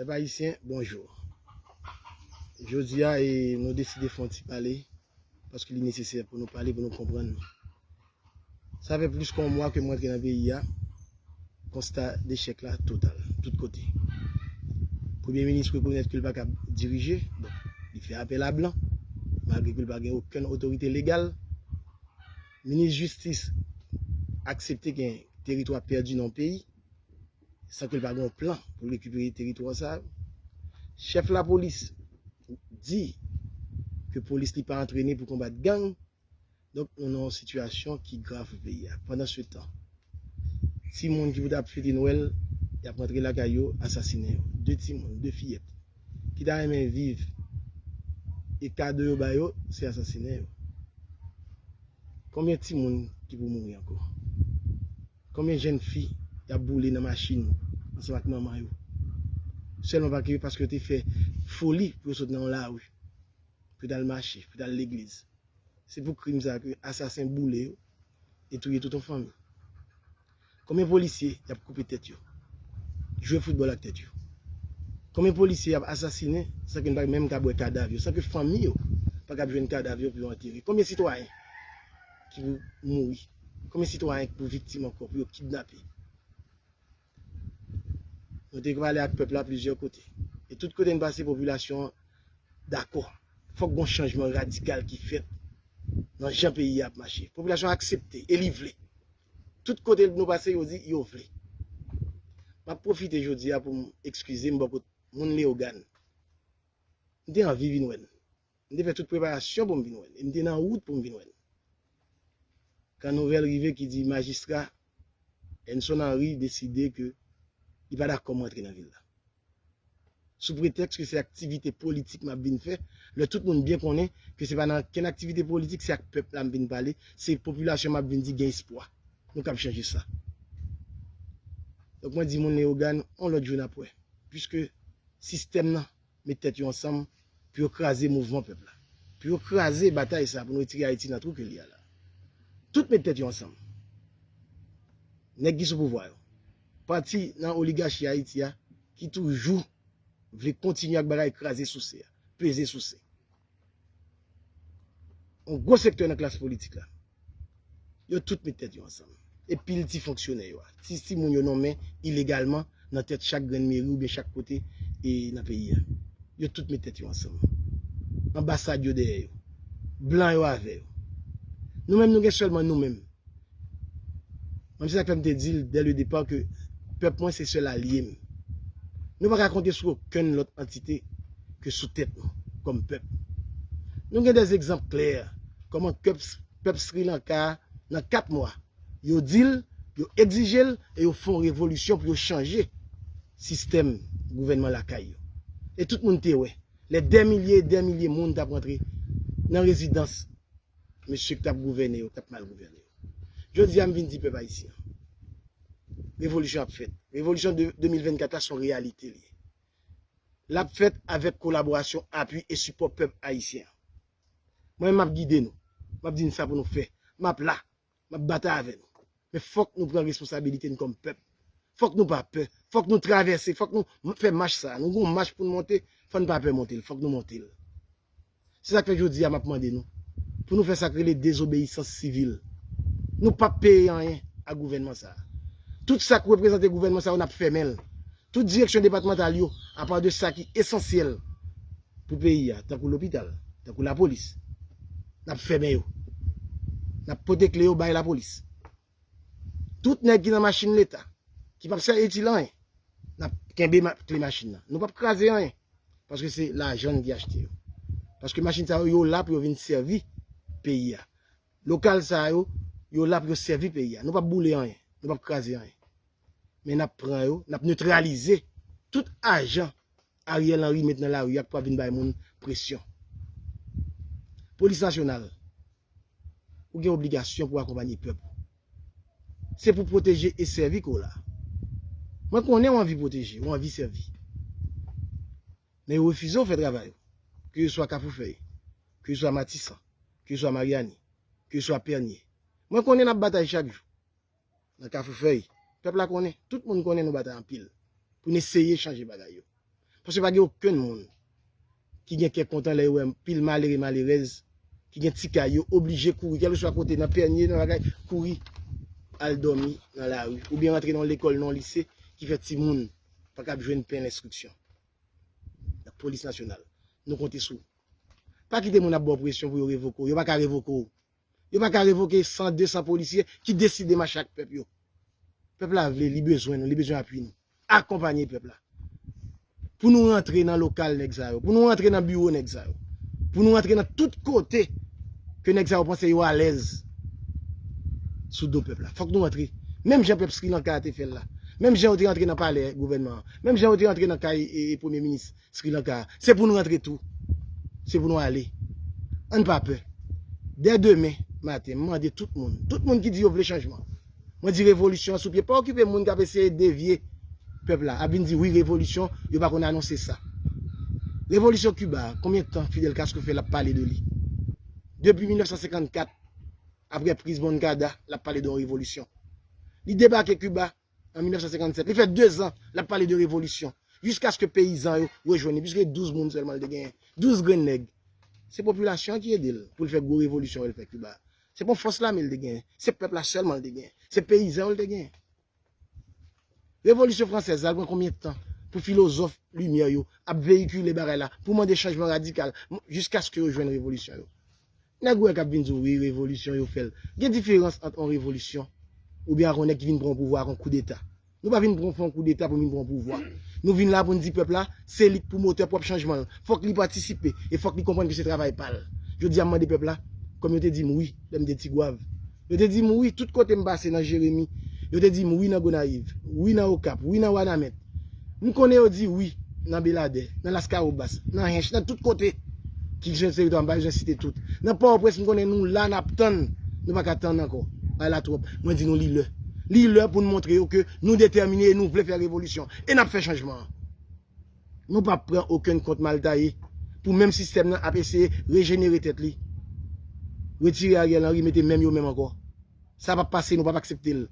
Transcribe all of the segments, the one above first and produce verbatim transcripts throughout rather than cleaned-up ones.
Pèp ayisyen, bonjou. Jodi a, e, nou deside fè yon ti pale, paske li nesesè pou nou pale, pou nou konprann. Sa fè plis ke yon mwa ke mwen antre nan peyi a, konsta dechèk la total, tout kote. Premye minis rekonèt ke l pa kab dirije, donk, li fè apèl a blan, malgre ke l pa gen okenn otorite legal. Minis jistis aksepte gen teritwa pèdi nan peyi, san ke l pa gen yon plan pou l rekipere teritwa sa yo. Chèf lapolis di ke polis li pa antrene pou konbat gang. Donk, nou nan yon sitiyasyon ki grav pou peyi a. Pandansetan, timoun ki pou t ap fete Nwèl, y ap rantre lakay yo, asasinen yo. De timoun, de fiyèt, ki ta renmen viv, e kado yo ba yo, se asasinen yo. Konbyen timoun ki pou mouri ankò? Konbyen jèn fi y ap boule nan machin ansanm ak manman yo? Sèlman pa ke, paske yo te fè foli pou yo sot nan yon lari, pou yo t al mache, pou yo t al legliz. Se pou krim sa ke asasen boule yo e touye tout yon fanmi. Konbyen polisye y ap koupe tèt yo, jwe foutbòl ak tèt yo? Konbyen polisye y ap asasinen san ke n pa menm kab wè kadav yo, san ke fanmi yo pa kab jwenn kadav yo pou yo antere? Konbyen sitwayen ki pou mouri? Konbyen sitwayen ki pou viktim ankò pou yo kidnape? Nou te pale ak pèp la plizyè kote. E tout kote n pase, popilasyon an dakò. Fòk gon chanjman radikal ki fèt nan jan peyi a ap mache. Popilasyon an aksepte e li vle. Tout kote nou pase, yo di yo vle. M ap pwofite jodi a pou m ekskize m bò kot moun Leyogàn. M te anvi vin wè n. M te fè tout preparasyon pou m vin wè n. E m te nan wout pou m vin wè n. Kan nouvèl rive ki di majistra Enson Henry deside ke li pa dakò m rantre nan vil la. Sou pretèks ke se aktivite politik m ap vin fè, lè tout moun byen konnen ke se pa nan kenn aktivite politik, se ak pèp la m vin pale, se popilasyon m ap vin di gen espwa. Nou kab chanje sa. Donk mwen di moun Leyogàn, yon lòt jou n ap wè. Piske sistèm nan met tèt yo ansanm pou yo kraze mouvman pèp la. Pou yo kraze batay sa pou nou retire Ayiti nan twou ke li a la. Tout met tèt yo ansanm. Nèg ki sou pouvwa yo. Pati nan oligachi Ayiti a ki toujou vle kontinye ak bagay kraze souse a, peze souse. Yon gwo sektè nan klas politik la. Yo tout met tèt yo ansanm. E pil ti fonksyonè yo a. Ti timoun yo nonmen ilegalman nan tèt chak grenn meri oubyen chak kote e nan peyi a. Yo tout met tèt yo ansanm. Anbasad yo dèyè yo. Blan yo avè yo. Nou menm, nou gen sèlman nou menm. Menm se sa k fè m te di l dès le départ ke pèp mwen se sèl alye m. Nou pa ka konte sou okenn lòt antite ke sou tèt nou, kòm pèp. Nou gen dè egzanp klè kòman pèp, pèp Sri Lanka a, nan kat mwa, yo di l, yo egzije l, e yo fè yon revolisyon pou yo chanje sistèm gouvènman lakay yo. E tout moun te wè, lè dè milye e dè milye moun t ap rantre nan rezidans mesye k t ap gouvène yo, k t ap mal gouvène yo. Jodi a, m vin di pèp ayisyen an, revolisyon ap fèt. Revolisyon de, de mil vennkat la se yon reyalite li ye. L ap fèt avèk kolaborasyon, apui e sipò pèp ayisyen an. Mwen menm, m ap gide nou. M ap di n sa pou nou fè. M ap la. M ap batay avè nou. Men fòk nou pran responsabilite n kòm pèp. Fòk nou pa pè. Fòk nou travèse. Fòk nou m-, fè mach sa. Nou gon mach pou n monte. Fò n pa pè monte l. Fòk nou monte l. Se sa k fè jodi a m ap mande nou pou nou fè sa k rele dezobeyisans sivil. Nou p ap peye anyen a gouvènman sa a. Tout sa k reprezante gouvènman sa yo, n ap fèmen l. Tout direksyon depatmantal yo, apa de sa ki esansyèl pou peyi a, tankou lopital, tankou lapolis, n ap fèmen yo. N ap pote kle yo bay lapolis. Tout nèg ki nan machin Leta, ki p ap sèvi itil anyen, n ap kenbe ma-, kle machin nan. Nou p ap kraze anyen. Paske se lajan n ki achte yo. Paske machin sa yo, yo la pou yo vin sèvi peyi a. Lokal sa yo, yo la pou yo sèvi peyi a. Nou p ap boule anyen. Nou p ap kraze anyen. Men n ap pran yo, n ap netralize tout ajan Ariel Henry met nan lari a k pral vin bay moun presyon. Polis nasyonal, ou gen obligasyon pou akonpanye pèp ou. Se pou pwoteje e sèvi ke w la. Mwen konnen w anvi pwoteje, w anvi sèvi. Men yo refize w fè travay ou. Ke yo swa Kafou Fèy, ke yo swa Matisan, ke yo swa Maryani, ke yo swa Pènye. Mwen konnen n ap batay chak jou. Nan Kafou Fèy, pèp la konnen, tout moun konnen nou batay anpil pou n eseye chanje bagay yo. Paske pa gen okenn moun ki gen kè kontan lè yo wè pil malere, malerèz, ki gen ti kay, yo oblije kouri, kèlkeswa kote, nan pènye, nan bagay, kouri, al dòmi nan lari, oubyen rantre nan yon lekòl, nan yon lise, ki fè timoun pa kab jwenn pen lenstriksyon. Lapolis nasyonal, nou konte sou ou. Pa kite moun ap ba w presyon pou yo revoke w. Yo pa ka revoke w. Yo pa ka revoke san, de san polisye ki deside mache ak pèp yo. Pèp la vle, li bezwen nou, li bezwen apui nou. Akonpanye pèp la. Pou nou rantre nan lokal nèg sa yo, pou nou rantre nan biwo nèg sa yo, pou nou rantre nan tout kote ke nèg sa yo panse yo alèz sou do pèp la. Fòk nou rantre. Menm jan pèp Sri Lanka a te fè l la. Menm jan yo te rantre nan palè gouvènman an. Menm jan yo te rantre nan kay e, e premye minis Sri Lanka a. Se pou nou rantre tou. Se pou nou ale. Ann pa pè. Dè demen maten, m mande tout moun, tout moun ki di yo vle chanjman, mwen di revolisyon an sou pye. Pa okipe moun k ap eseye devye pèp la, ap vin di wi revolisyon, yo pa konn anonse sa. Revolisyon Kiba a, konbyen tan Fidel Castro fè l ap pale de li? Depi mil nèf san senkannkat, apre priz Moncada, l ap pale de yon revolisyon. Li debake Kiba an mil nèf san senkannsèt. Li fè dezan l ap pale de revolisyon. Jiskaske peyizan yo rejwenn li. Piske douz moun sèlman l te genyen. Douz grenn nèg. Se popilasyon an ki ede l pou l fè gwo revolisyon yo l fè Kiba. Se pa yon fòs lame l te genyen. Se pèp la sèlman l te genyen. Se peyizan yo l te genyen. Revolisyon fransèz la, l pran konbyen tan pou filozòf limyè yo ap veyikile bagay la, pou mande chanjman radikal, m-, jiskaske yo jwenn revolisyon yo? Nèg ou wè k ap vin di w, wi, revolisyon yo fè l. Gen diferans ant yon revolisyon oubyen ak yon nèg ki vin pran yon pouvwa ak yon koudeta. Nou pa vin pran, fè yon koudeta pou vin pran yon pouvwa. Nou vin la pou n di pèp la, se li k pwomotè pwòp chanjman l. Fòk li patisipe e fòk li konprann ke se travay pa l. Jodi a, m mande pèp la, kòm yo te di m wi lè m te Tigwav. Yo te di m wi tout kote m pase nan Jeremi. Yo te di m wi nan Gonayiv, wi nan Okap, wi nan Wanament. M konnen yo di wi nan Beladè, nan Laskawobas, nan Hench, nan tout kote ki se teritwa, m pa bezwen site tout. Nan Pòtoprens, m konnen nou la, n ap tann. Nou pa ka tann ankò. Bagay la twòp. Mwen di nou li lè. Li lè pou n montre yo ke nou detèmine e nou vle fè revolisyon. E n ap fè chanjman an. Nou p ap pran okenn kont mal taye pou menm sistèm nan ap eseye rejenere tèt li. Retire Ariel Henry, mete menm yo menm ankò. Sa p ap pase, nou p ap aksepte l.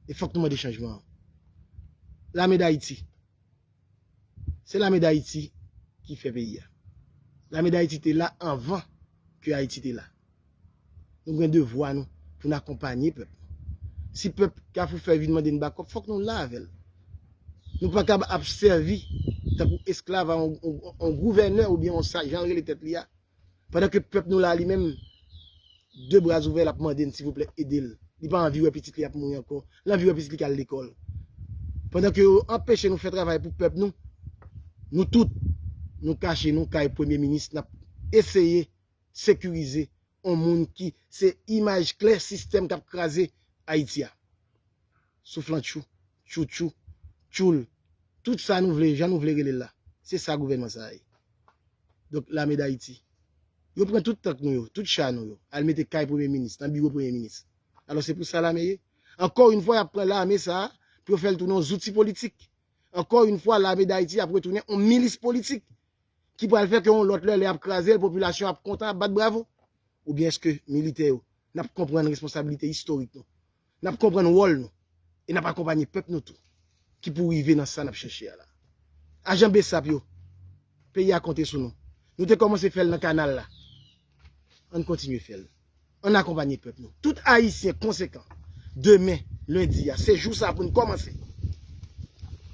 E fòk nou mande chanjman an. Lame Dayiti. Se Lame Dayiti ki fè peyi a. Lame Dayiti te la anvan ke Ayiti te la. Nou gen devwa nou pou n akonpanye pèp nou. Si pèp Kafou Fèy vin mande n bakòp, fòk nou la avè l. Nou pa kab ap sèvi tankou esklav a yon, yon, yon gouvènè oubyen yon sa, jan l rele tèt li a. Pandan ke pèp nou la, li menm, de bra ouvè, l ap mande n, silvouplè, ede l. Li pa anvi wè pitit li ap mouri ankò. L anvi wè pitit li k al lekòl. Pandan ke yo anpeche nou fè travay pou pèp nou, nou tout, nou kache nou kay premye minis, n ap eseye sekirize yon moun ki se imaj klè sistèm k ap kraze Ayiti a. Souflantchou, tchoutchou, tchoul. Tout sa nou vle, jan nou vle rele l la. Se sa gouvènman sa a ye. Donk, Lame Dayiti. Yo pran tout tank nou yo, tout cha nou yo, al mete kay premye minis, nan biwo premye minis. Alò, se pou sa lame ye. Ankò yon fwa, y ap pran lame sa a pou yo fè l tounen yon zouti politik. Ankò yon fwa, Lame Dayiti ap retounen yon milis politik ki pral fè ke yon lòt lè, lè y ap kraze l, popilasyon ap kontan, ap bat bravo? Oubyen èske militè yo, n ap konprann responsablite istorik nou? N ap konprann wòl nou? E n ap akonpanye pèp nou tou, ki pou rive nan sa n ap chèche a la. Ajan BSAP yo, peyi a konte sou nou. Nou te kòmanse fè l nan kanal la. Ann kontinye fè l. Ann akonpanye pèp nou. Tout Ayisyen konsekan, demen, lendi a, se jou sa pou n kòmanse.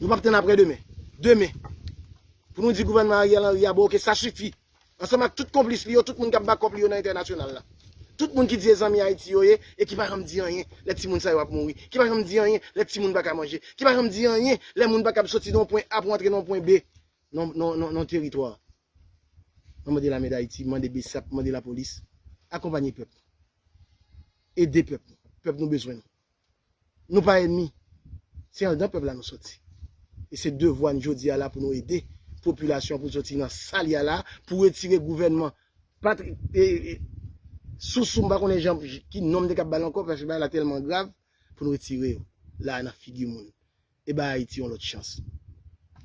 Nou p ap tann apre demen. Demen, pou nou di gouvènman Ariel Henry a, bon, oke, sa sifi. Ansanm ak tout konplis li yo, tout moun k ap bakòp li yo nan entènasyonal la. Tout moun ki di se zanmi Ayiti yo ye e ki pa janm di anyen lè timoun sa yo ap mouri, ki pa janm di anyen lè timoun pa ka manje, ki pa janm di anyen lè moun pa kab soti nan yon pwen A pou antre nan yon pwen B nan, nan, nan, nan teritwa. Mwen mande Lame Dayiti, mande BSAP, mande lapolis. Akonpanye pèp. Ede pèp nou. Pèp nou bezwen nou. Nou pa ènmi. Se anndan pèp la nou soti. E se devwa n jodi a la pou nou ede popilasyon pou soti nan sa l ye a la, pou retire gouvènman patri-, e, e, sousou, m pa konnen jan, ki non m te kab ba l ankò, paske bagay la tèlman grav, pou nou retire yo la nan figi moun. E bay Ayiti yon lòt chans.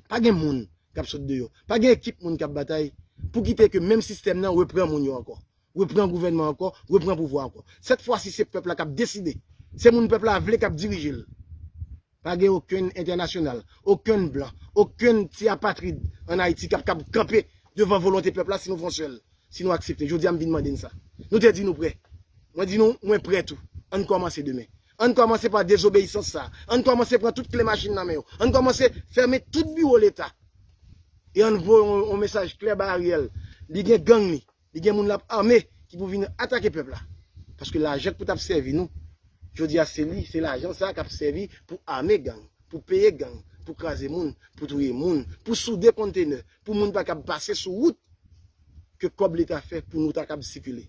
Pa gen moun k ap sot deyò. Pa gen ekip moun k ap batay pou kite ke menm sistèm nan reprann moun yo ankò. Reprann gouvènman ankò, reprann pouvwa ankò. Sèt fwa si se pèp la k ap deside. Se moun pèp la vle k ap dirije l. Pa gen okenn entènasyonal, okenn blan, okenn ti apatrid ann Ayiti k ap kab kanpe devan volonte pèp la si nou fè yon sèl, si nou aksepte. Jodi a, m vin mande n sa. Nou te di nou prè. Mwen di nou, mwen prè tou. Ann kòmanse demen. Ann kòmanse pa dezobeyisans sa. Ann kòmanse pran tout kle machin nan men yo. Ann kòmanse fèmen tout biwo Leta. E ann voye yon, yon mesaj klè ba Ariel. Li gen gang li. Li gen moun l ap ame ki pou vin atake pèp la. Paske lajan k pou t ap sèvi nou, jodi a se li, se lajan sa k ap sèvi pou ame gang, pou peye gang, pou kraze moun, pou touye moun, pou soude kontenè, pou moun pa kab pase sou wout ke kòb Leta fè pou nou ta kab sikile.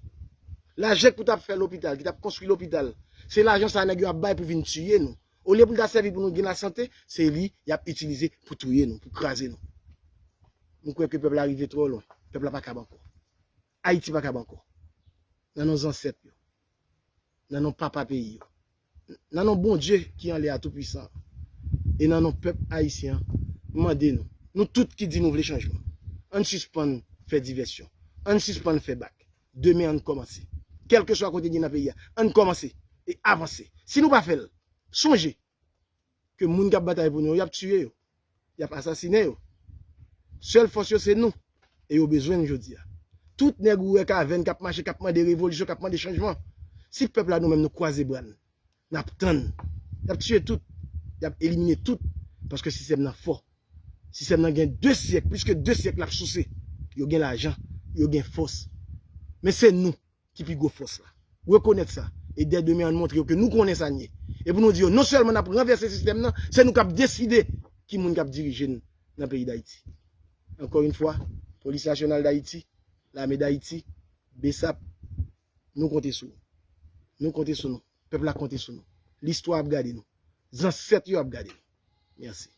Lajan k pou t ap fè lopital, ki t ap konstwi lopital, se lajan sa nèg yo ap bay pou vin tiye nou. Olye pou l ta sèvi pou nou gen lasante, se li y ap itilize pou touye nou, pou kraze nou. Nou kwè ke pèp la rive twò lwen. Pèp la pa kab ankò. Ayiti pa kab ankò. Nan non zansèt yo. Nan non papa peyi yo. Nan non Bondye ki anlè a toupwisan. E nan non pèp ayisyen an, m mande nou, nou tout ki di nou vle chanjman, ann sispann fè divèsyon. Ann sispann fè bak. Demen ann kòmanse. Kèlkeswa kote n ye nan peyi a, ann kòmanse e avanse. Si nou pa fè l, sonje ke moun k ap batay pou nou yo, y ap tiye yo. Y ap asasinen yo. Sèl fòs yo se nou. E yo bezwen n jodi a. Tout nèg ou wè kavèn k ap mache, k ap mande revolisyon, k ap mande chanjman. Si pèp la nou menm nou kwaze bra n, n ap tann. Y ap tiye tout. Y ap elimine tout. Paske sistèm nan fò. Sistèm nan gen de syèk, plis ke de syèk l ap souse. Yo gen lajan, yo gen fòs. Men se nou ki pi gwo fòs la. Rekonèt sa. E dè demen, ann montre yo ke nou konnen sa n ye. E pou nou di yo, non sèlman n ap ranvèse sistèm nan, se nou k ap deside ki moun k ap dirije n nan peyi Dayiti. Ankò yon fwa, Polis Nasyonal Dayiti, Lame Dayiti, BSAP, nou konte sou ou. Nou konte sou nou. Pèp la konte sou nou. Listwa ap gade nou. Zansèt yo ap gade nou. Mèsi.